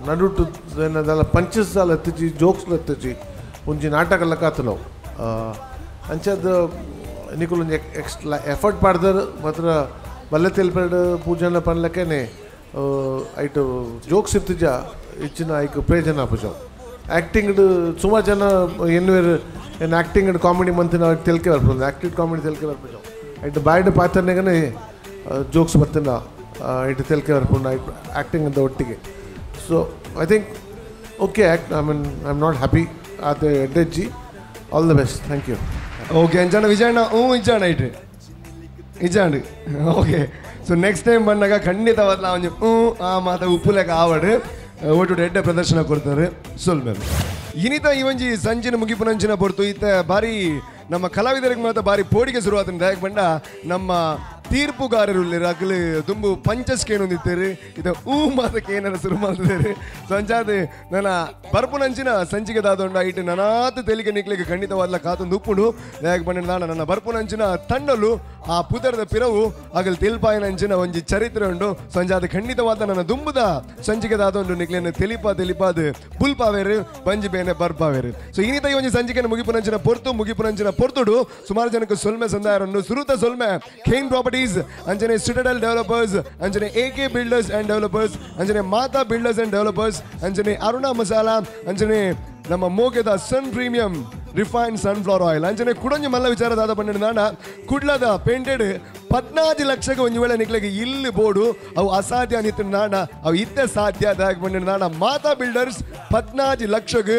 ನಡುಟು ಏನದಲ್ಲ ಪಂಚಸ್ ದಾಲ ಎತ್ತಜಿ ಜೋಕ್ಸ್ ಎತ್ತಜಿ ಒಂಜಿ ನಾಟಕ ಲೆಕ್ಕ ಆತು ನಾವು ಅಂಚದ ನಿಕುಲ್ ಒಂಜಿ ಎಕ್ಸ್ಟ್ರಾ ಎಫರ್ಟ್ ಪಾಡ್ದರ್ ಮಾತ್ರ ಬಲ್ಲೆ ತೆಲ್ಪೆಡ್ ಪೂಜನ ಪನ್ಲಕ್ಕೇನೆ ಐಟು ಜೋಕ್ಸ್ ಇತ್ತಜ ಇಚ್ಚಿನ ಐಕ್ ಪ್ರಯೋಜನ ಆಪುಜ. ಆ್ಯಕ್ಟಿಂಗ್ ಸುಮಾರು ಜನ ಎನ್ನುವೇರು ಏನು ಆ್ಯಕ್ಟಿಂಗ್ ಕಾಮಿಡಿ ಮಂತಿನ ತೆಲ್ಕೆ ಬರ್ಪುಂಡು ಆ್ಯಕ್ಟಿಂಗ್ ಕಾಮಿಡಿ ತೆಲ್ಕೆ ಬರ್ಪುಜ ಐಟು ಬ್ಯಾಡ್ ಪಾತ್ರನೆಗನೆ ಜೋಕ್ಸ್ ಬರ್ತನ ಇಟ್ಟು ತೆಲ್ಕೆ ಬರ್ಪುಂಡು ಐಟ್ ಆ್ಯಕ್ಟಿಂಗ್ ಅಂತ ಒಟ್ಟಿಗೆ. So I think okay act I mean I am not happy ಆತ ಎಡ್ಡೆಜ್ಜಿ. All the best thank you. Okay ಅಂಚಾಣ Vijayanna ಹ್ಞೂ ಇಜ್ಜಾಣ ಇಟ್ರಿ ಇಜ್ಜಾಂಡು. Okay so next time ಬಂದಾಗ ಖಂಡಿತವಾದ ಒಂಜಿ ಹ್ಞೂ ಆ ಮಾತ ಉಪ್ಪುಲೆಕ ಆವಡು ಒಟ್ಟು ಎಡ್ಡೆ ಪ್ರದರ್ಶನ ಕೊಡ್ತಾರೆ ಸೊಲ್ಮೇಲೆ. ಇನಿತ ಈ ಒಂಜಿ ಸಂಜಿನ ಮುಗಿಪುನಂಚಿನ ಪೊರ್ತು ಇತ್ತ ಬಾರಿ ನಮ್ಮ ಕಲಾವಿದರಿಗೆ ಮಾತ್ರ ಬಾರಿ ಪೋಡಿಗೆ ಶುರುವಾದ ದಾಯಕ್ ಬಂಡ ನಮ್ಮ ತೀರ್ಪುಗಾರರು ಅಗಲು ತುಂಬು ಪಂಚಸ್ಕೇನೊಂದಿತ್ತೇರು ಇದು ಹೂ ಮಾತಕ್ಕೆ ಏನಾರ ಶುರು ಮಾಡ್ತಿದ್ದಾರೆ. ಸಂಜಾದ ನನ್ನ ಬರ್ಪುನಂಚಿನ ಸಂಚಿಗೆ ದಾದೊಂಡ ಇಟ್ಟು ನನಾತ ತೆಲಿಗೆ ನಿಕ್ಲಿಗೆ ಖಂಡಿತವಾದ ಕಾತೊಂದು ಉಪ್ಪುಂಡು ದಾಯಕ್ ಬಂಡ ನಾನು ನನ್ನ ಬರ್ಪುನಂಚಿನ ತಂಡಲು ಆ ಪುದರ್ದ ಪಿರವು ಅಗಲ್ ತೆಲ್ಪಾಯಿನಂಚಿನ ಒಂಜಿ ಚರಿತ್ರೆ ಉಂಡು. ಸಂಜಾದ ಖಂಡಿತವಾದ ನನ್ನ ದುಂಬುದ ಸಂಚಿಕೆದಾದೊಂದು ನಿಕ್ಲೆನ್ ತೆಲಿಪ ತೆಲಿಪಾದ ಬುಲ್ಪಾವೇರು ಬಂಜಿ ಬೇನೆ ಬರ್ಪಾವೇರು. ಸೊ ಇನ್ನಿತ ಈ ಒಂಜಿ ಸಂಚಿಕೆನ ಮುಗಿಪುನಂಚಿನ ಪೊರ್ತು ಮುಗಿಪುನಂಚಿನ ಪೊರ್ತುಡು ಸುಮಾರು ಜನಕ್ಕೆ ಸೊಲ್ಮೆ ಸಂದಾಯರನ್ನು. ಸುರುತ ಸೊಲ್ಮೆ ಖೇನ್ ಪ್ರಾಪರ್ಟೀಸ್ ಅಂಚನೆ ಸಿಟಡಲ್ ಡೆವಲಪರ್ಸ್ ಅಂಚನೆ A K builders and developers ಅಂಚನೆ ಮಾತಾ ಬಿಲ್ಡರ್ಸ್ ಅಂಡ್ ಡೆವಲಪರ್ಸ್ ಅಂಚನೆ ಅರುಣಾ ಮಸಾಲಾ ಅಂಚನೆ ನಮ್ಮ ಮೋಗೆದ Sun premium refine sunflower oil ಅಂಚನೆ ಕುಡಂಜಿ ಮಲ್ಲ ವಿಚಾರ ದಾದ ಪಂಡಿನ ಕುಡ್ಲದ ಪೇಂಟೆಡ್ 14 ಲಕ್ಷಕ್ಕೆ ಒಂದು ವೇಳೆ ನಿಕ್ಲೆಗೆ ಇಲ್ಲಿ ಬೋರ್ಡು ಅವು ಅಸಾಧ್ಯ ನಿತ್ತ ನಾಣ ಅವು ಇತ್ತ ಸಾಧ್ಯ ದಾಗ ಪಂಡಿನ ಮಾತಾ ಬಿಲ್ಡರ್ಸ್ 14 ಲಕ್ಷಕ್ಕೆ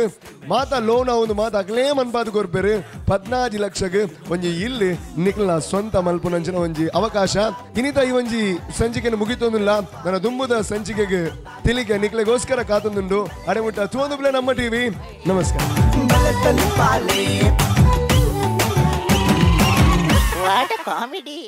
ಮಾತಾ ಲೋನ್ ಒಂದು ಮಾತಾ ಕ್ಲೇಮ್ ಅನ್ಪಾದ ಕೊರ್ಪೇರು 14 ಲಕ್ಷಕ್ಕೆ ಒಂಜಿ ಇಲ್ಲಿ ನಿಕ್ಲ ಸ್ವಂತ ಮಲ್ಪುನಂಚಿನ ಒಂಜಿ ಅವಕಾಶ. ಇನ್ನಿತ ಈ ಒಂಜಿ ಸಂಚಿಕೆಯನ್ನು ಮುಗಿತೊಂದಿಲ್ಲ ನನ್ನ ದುಂಬುದ ಸಂಚಿಕೆಗೆ ತಿಳಿಕೆ ನಿಕ್ಲೆಗೋಸ್ಕರ ಕಾತೊಂದುಂಡು. ಅಡೆಮುಟ್ಟ ತೂವೊಂದುಪ್ಲೆ ನಮ್ಮ ಟಿವಿ. ನಮಸ್ಕಾರ. What a comedy.